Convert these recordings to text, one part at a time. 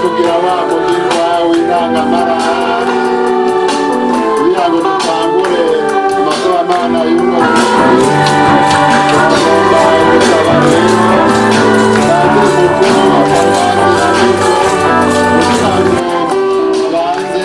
Kugira wa mugirwa w'intangamara kugira ngo dutangure amasoramana y'uno tugomba gusaba rero padiri mukuru wa paruwasi ya Miko kugira ngo abanze.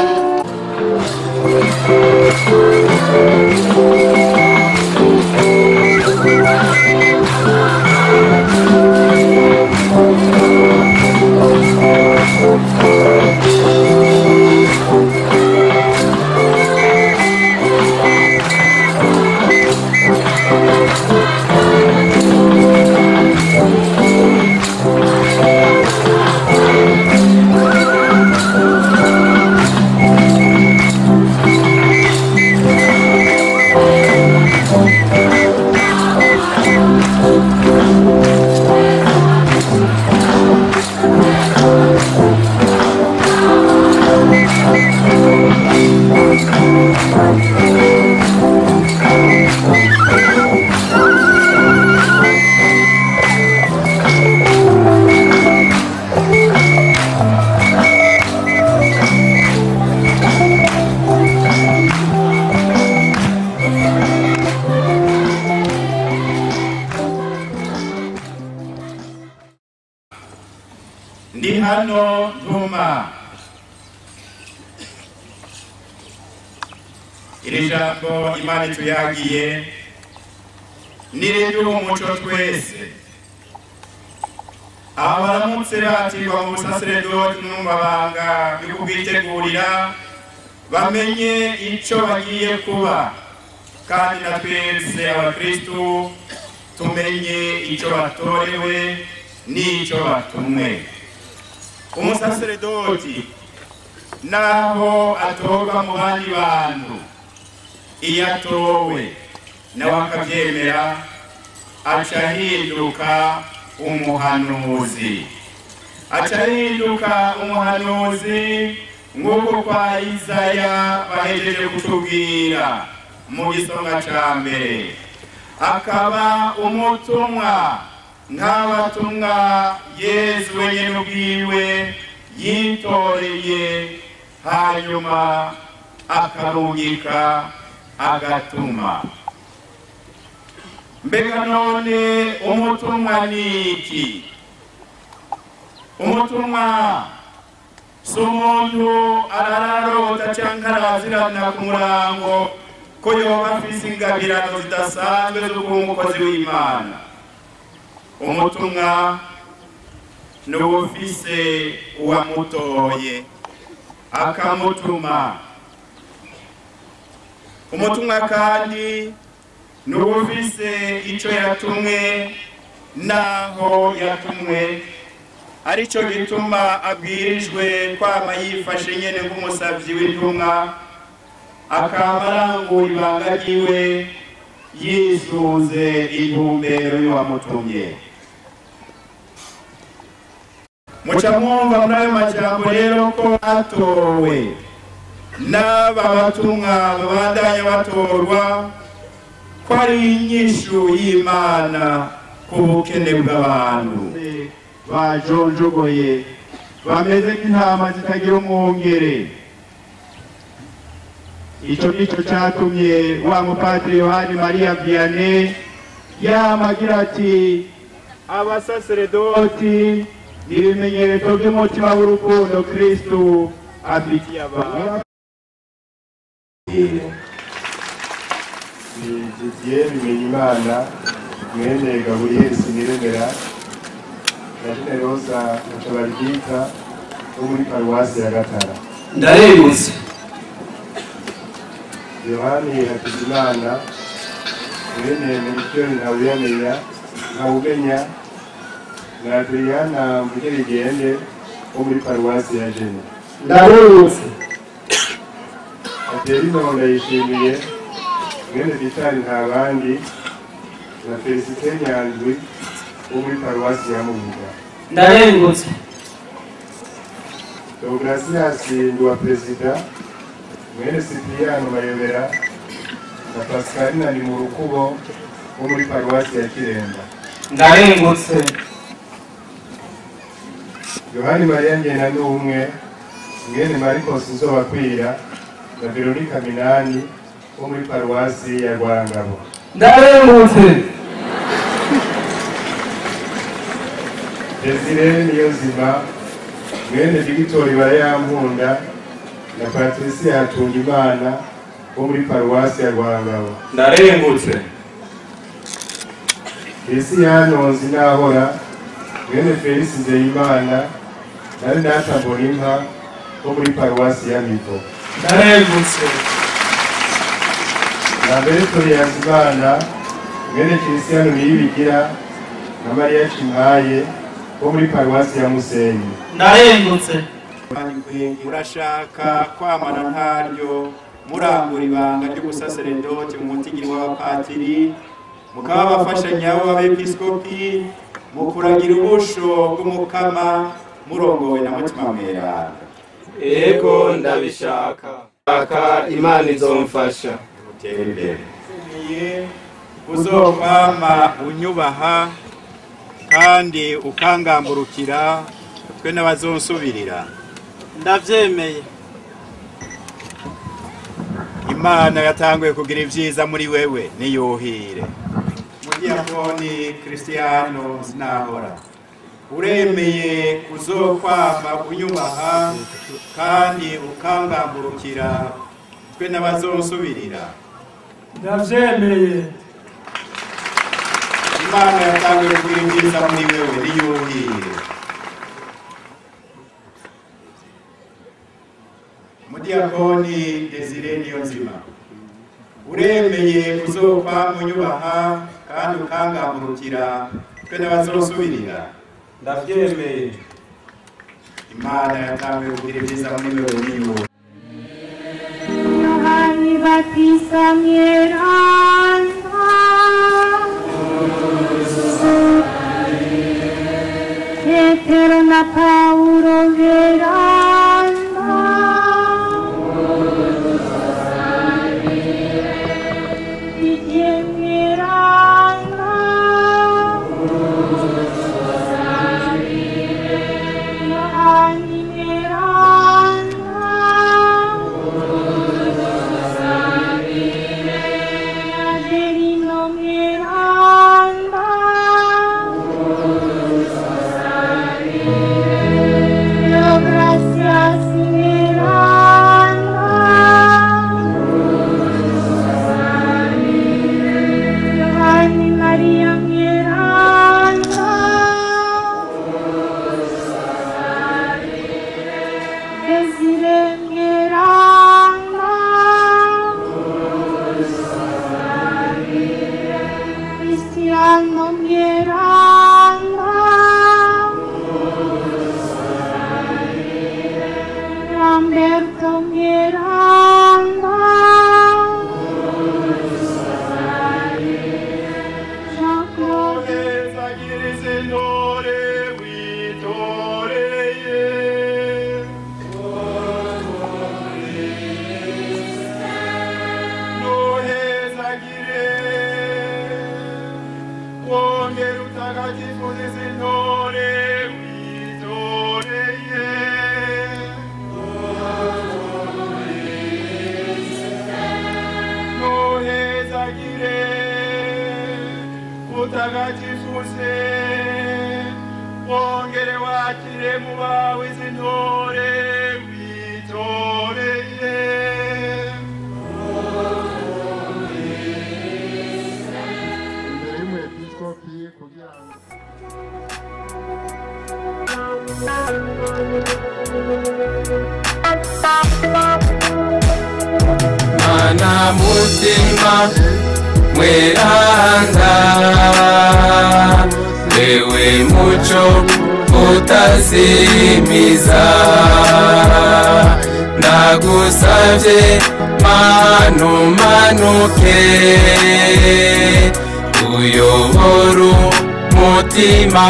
Ndi hano ntuma. Iri jambo Imana ituyagiye niriduha umuco twese. Abaramutse batirwa mu busaseredoti no mu mabanga yo kubwitegurira bamenye ico bagiye kuba, kandi na twese abakristu tumenye ico batorewe n'ico batumwe. Umusaseredoti naho atorwa mu bandi bantu, iyo atowe nawe akabyemera aca ahinduka umuhanuzi, aca ahinduka umuhanuzi nk'uko kwa Isaya bahejeje kutubwira mu gisonga ca mbere, akaba umutumwa nk'abatumwa Yezu wenyene ubwiwe yitoreye, hanyuma akarungika agatuma. Mbega none umutumwa ni iki? Umutumwa si umuntu arararota canke arazirana ku murango ko yoba afise ingabirano zidasanzwe zo kuba umukozi w'Imana. Umutumwa ni uwufise uwamutoye akamutuma. Umutumwa kandi ni uwufise ico yatumwe naho yatumwe, arico gituma abwirijwe kwama yifashe nyene nk'umusavyi w'intumwa, akaba arangura ibanga ryiwe yisunze intumbero y'uwamutumye. Muca mwumva muri ayo majambo rero ko atowe n'aba batumwa babandanya batorwa, ko ari inyishu y'Imana ku bukene bw'abantu bajonjogoye bameze nk'intama zitagira umwungere. Ico nico catumye wa mupatiri Yohani Maria Vianney yama agira ati abasaseredoti ni ibimenyetso by'umutima w'urukundo Kristu afitiye abantu. Ni Didier Bimenyimana mwene Gaburiyeri Siniremera na Generosa Mutabarigita wo muri paruwasi ya Gatara. Ndarengutse. Yohani Hakizimana mwene Melchior Ntawuyamenya Ntawumenya na Adriana Mvugerigende wo muri paruwasi ya Jena. Ndarengutse. Adelino Ndayishimiye mwene Vitali Ntabandi na Felicite Nyandwi wo muri paruwasi ya Mubuga. Ndarengutse. Deogratias Nduwa Perezida mwene Cipriano Mayobera na Pascaline Nimurukubo wo muri paruwasi ya Kiremba. Ndarengutse. Yohani Mariya Ngendanumwe mwene Mariko Sinzobakwira na Veronica Minani wo muri paruwasi ya Rwangabo. Ndarengutse. Desire Niyonzima mwene Victor Barayankunda na Patricia Hatungimana wo muri paruwasi ya Rwangabo. Ndarengutse. Christian Nzinahora mwene Felix Nzeyimana na Renata Mbonimpa wo muri paruwasi ya Mivo. Ndarengutse. Lamberto Yanzimana mwene Christian Niyibigira na Maria Kimpaye wo muri paruwasi ya Musenyi. Ndarengutse. Murashaka kwamana ntaryo murangura ibanga ry'ubusaseredoti mu mutigiri w'abapatiri, mukaba abafashanya b'abepiskopi mu kuragira ubusho bw'umukama murongowe na Mutima Mweranda. Ego ndabishaka. Aka Imana izomfasha. Mutere imbere. Uzokwama unyubaha kandi ukangamburukira twe n'abazonsubirira. Ndavyemeye. Imana yatanguye kugira ivyiza muri wewe niyuhire. Mudiyakoni Christiano Zinahora, uremeye kuzokwama unyubaha kandi ukangamburukira twe n'abazonsubirira. Ndavyemeye. Imana yatanguye kugira ivyiza muri wewe niyuhire. Mudiyakoni Desire Niyonzima, uremeye kuzokwama unyubaha kandi ukangamburukira twe n'abazosubirira. Ndavyemeye. Imana yatanguye kugira ivyiza muri wewe niyuhire. Yohani Batista Mweranda, Petero na Paulo Veranda, Didier Mweranda, Yohani Mweranda, Adelino Mweranda, Gracias Mweranda, Giovanni Maria Mweranda, Desire Mweranda, Cristiano Mweranda, Lamberto Mweranda, Jean-Claude Uhezagirize intore witoreye. Nuhezagire wongere utagatifuze izi ntore witoreye. Nuhezagire utagatifuze wongere wakire mu bawe izi ntore witoreye. Imbere y'umwepiskopi kugira ngo Mana Mutima Mweranda, wewe muco utazimiza, ndagusavye manu manuke uyobora umutima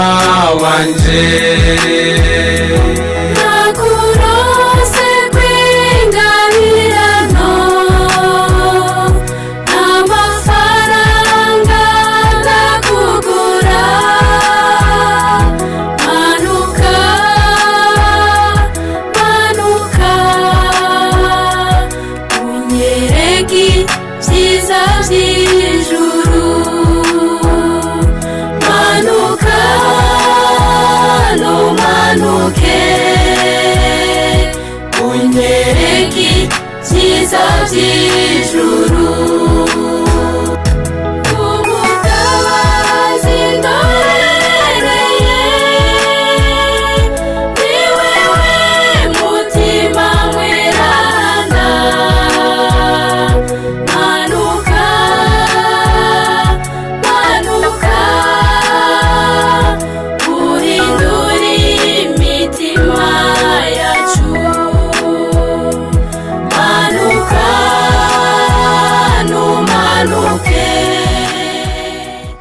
wanje. Nakurose kw'ingabirano, amafaranga ndakugura, manuka vyiza vy'ijuru. Umutabazi ndorereye, ni wewe mutima mweranda, manuka, manuka, uhindure imitima yacu, manuka, numanuke.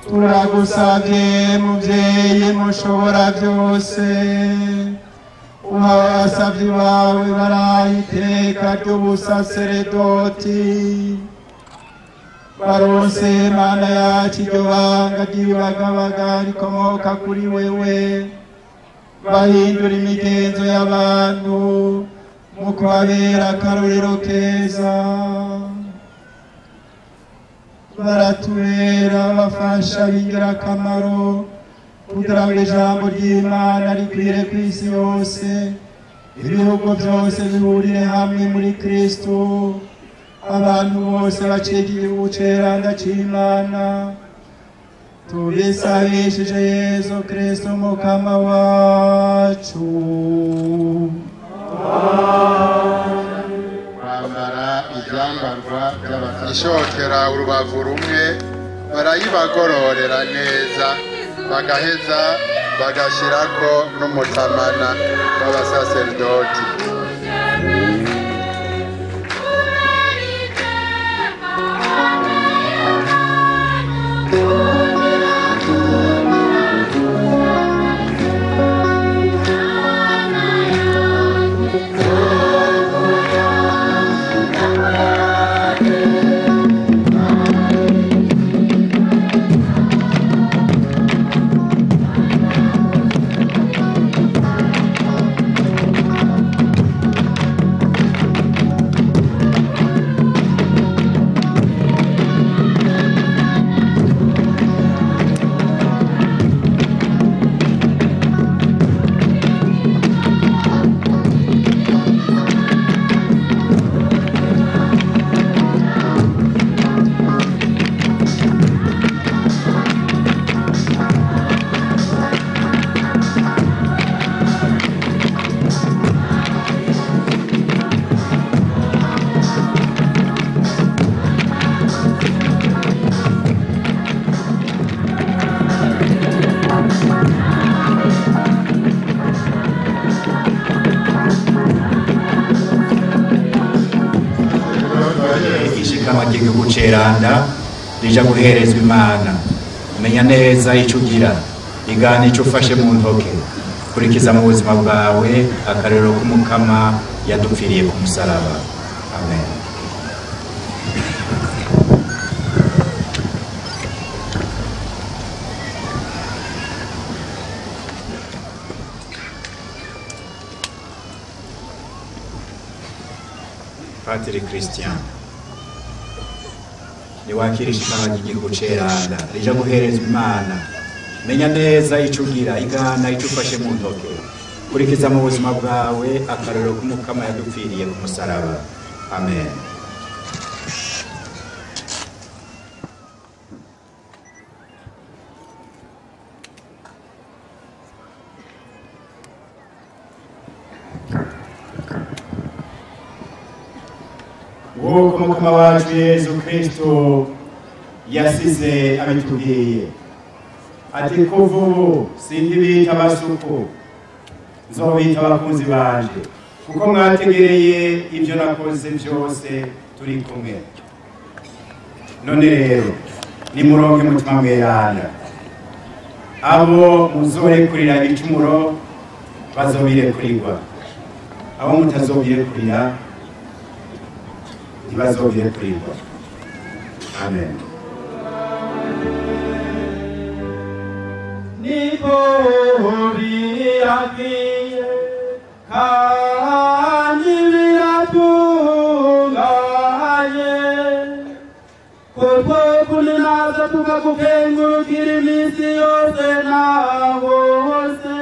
Turagusabye muvyeyi mushobora byose, uha abasavyi bawe baraye iteka ry'ubusaseredoti, baronse Mana yacu iryo banga ry'ibibagabaga rikomoka kuri wewe, bahindura imigenzo y'abantu mu kubabera akarorero keza, baratubera abafasha b'ingirakamaro kugira ngo ijambo ry'Imana rikwire ku isi yose, ibihugu byose bihurire hamwe muri Kristo, abantu bose bacika igihugu ceranda c'Imana. Tubisabishije Yezu Kristo mukama wacu. Bambara ibyambarwa ishokera urubavu rumwe, barayibagororera neza, bagaheza bagashirako n'umutamana w'abasaserdoti. Ishikanwa ry'igihugu ceranda rija guherezwa Imana. Menya neza ico ugira, igana ico ufashe mu ntoke, kurikiza mu buzima bwawe akarero k'Umukama yadupfiriye ku musaraba. Amen. Patiri Christian, niwakira ishikanwa ry'igihugu ceranda rija guherezwa Imana. Menya neza ico ugira, igana ico ufashe mu ntoke, kurikiza mu buzima bwawe akarero k'Umukama yadupfiriye ku musaraba. Amen. Nk'uko Umukama wacu Yezu Kristo yasize abitubwiye ati: kuva ubu sindibita abasuku, nzobita abakunzi banje, kuko mwategereye ibyo nakoze byose turi kumwe. None rero nimuronke Mutima Mweranda, abo muzorekurira ibicumuro bazobirekurigwa, abo mutazobirekurira ntibazobirekurigwa. Amen. Niko birakwiye kandi biratunganye kuko kuri naza tukakukengurukira iminsi yose na hose,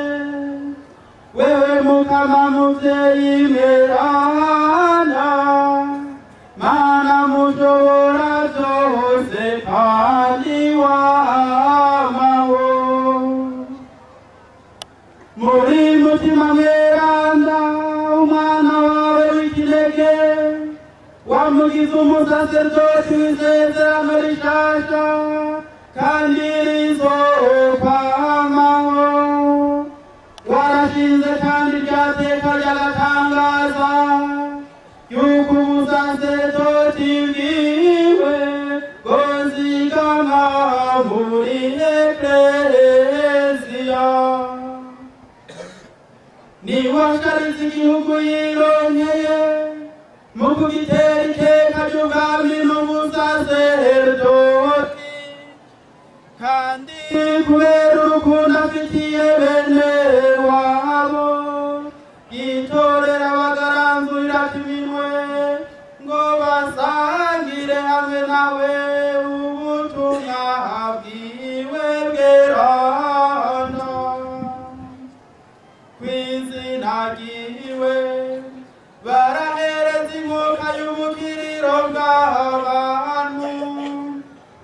wewe Mukama muvyeyi mweranda, Wamugize umusaseredoti w'isezerano rishasha kandi rizokwamaho. Warashinze kandi rya teka ry'agatangaza yuko umusaseredoti bwiwe bwozigama muri Ekleziya. Niwasharize igihugu yironkeye mu kugitera iteka ry'ubwami n'ubusaseredoti, kandi kubera urukundo afitiye bene wabo yitorera bagaranzurira iminwe ngo basangire hamwe nawe ubutumwa bwiwe bwerana. Kw'izina ryiwe barahereza inkuka y'ubukiriro bw'abantu,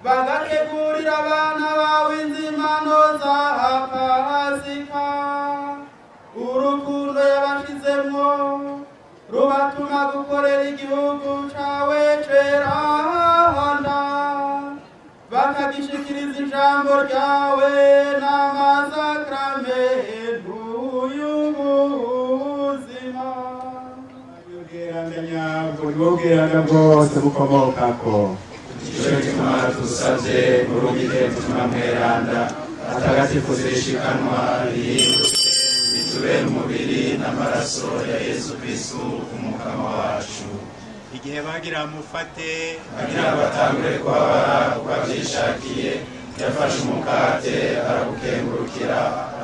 bagategurira abana bawe inzimano za Pasika. Urukundo yabashizemwo rubatuma gukorera igihugu cawe ceranda, bakagishikiriza ijambo ryawe n'amasakramentu y'ubuzima. Ubweranda nyabwo ni bwo bweranda bwose bukomokako. Ico gituma tusavye urungike Mutima Mweranda atagatifu zirishikanwa rihinduke bitubere umubiri n'amaraso ya Yesu Kristu umukama wacu. Igihe bagira mufate bagira ngo batangure kubabara uko avyishakiye, yafashe umukate arawukengurukira,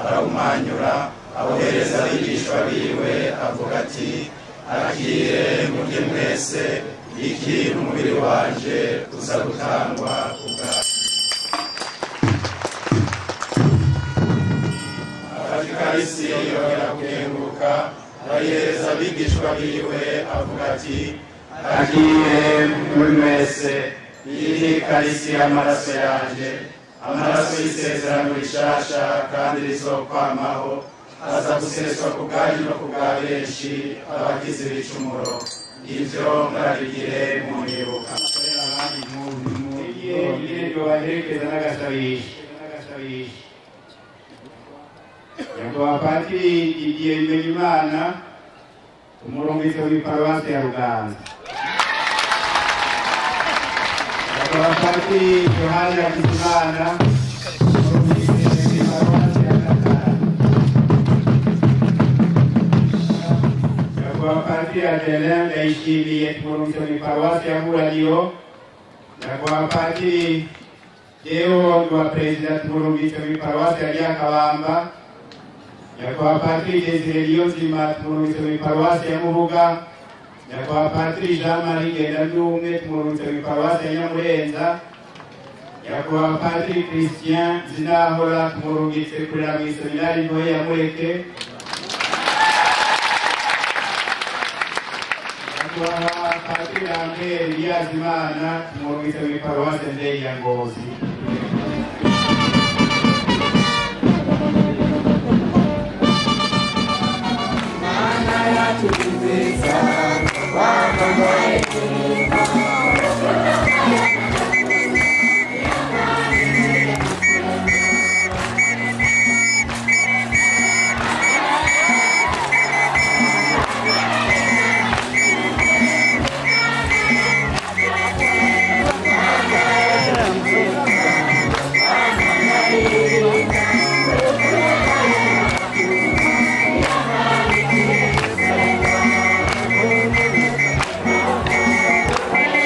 arawumanyura, awuhereza abigishwa biwe avuga ati: akire murye mwese, iki ni umubiri wanje uza gutangwa kubwanyu. Afata ikarisi yongera gukenguruka, arayihereza abigishwa biwe avuga ati: akire muri mwese, iyi ni ikarisi y'amaraso yanje, amaraso y'isezerano rishasha kandi rizokwamaho, aza guseswa ku bwanyu no ku bwa benshi abagize ibicumuro. Ivyo murabigire munyibuka. Igihe baherekeza n'agasabisho. Nyakubahwa Padiri Didier Bimenyimana, umurungitsi w'iparuwasi ya Ruganza. Nyakubahwa Padiri Yohani Hakizimana, umurungitsi w'iparuwasi ya Gatara. Nyakubahwa Padiri Adelin Ndayishimiye, umurungitsi w'iparuwasi ya Muraniro. Nyakubahwa Padiri Deo wa Perezida, umurungitsi w'iparuwasi ya Ryakabamba. Nyakubahwa Padiri Desire Niyonzima, umurungitsi w'iparuwasi ya Mubuga. Nyakubahwa Padiri Jean Marie Ngendandumwe, umurungitsi w'iparuwasi ya Nyamurenza. Nyakubahwa Padiri Christian Zinahora, umurungitsi kurera mw'iseminari ntoya ya Mureke. Nyakubahwa Padiri Lambert Liyazimana, umurungitsi w'iparuwasi Ndeyi ya Ngozi. Thank you.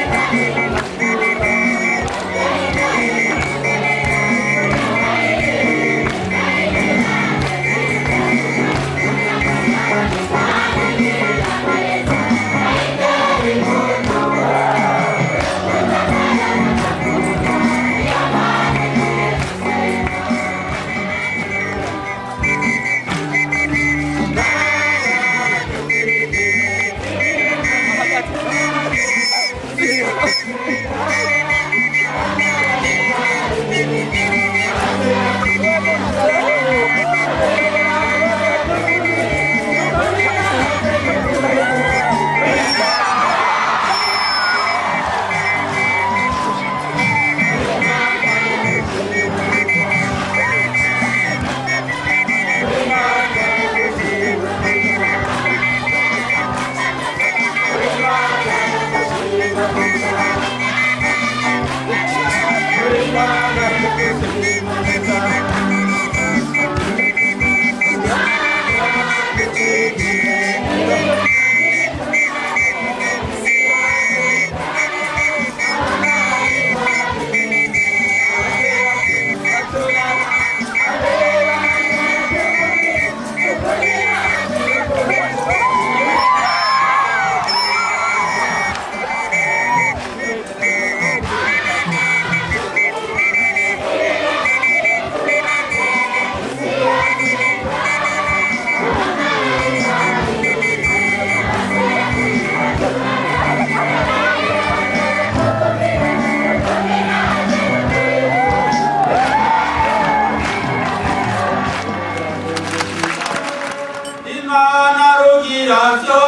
Imana rugira vyose.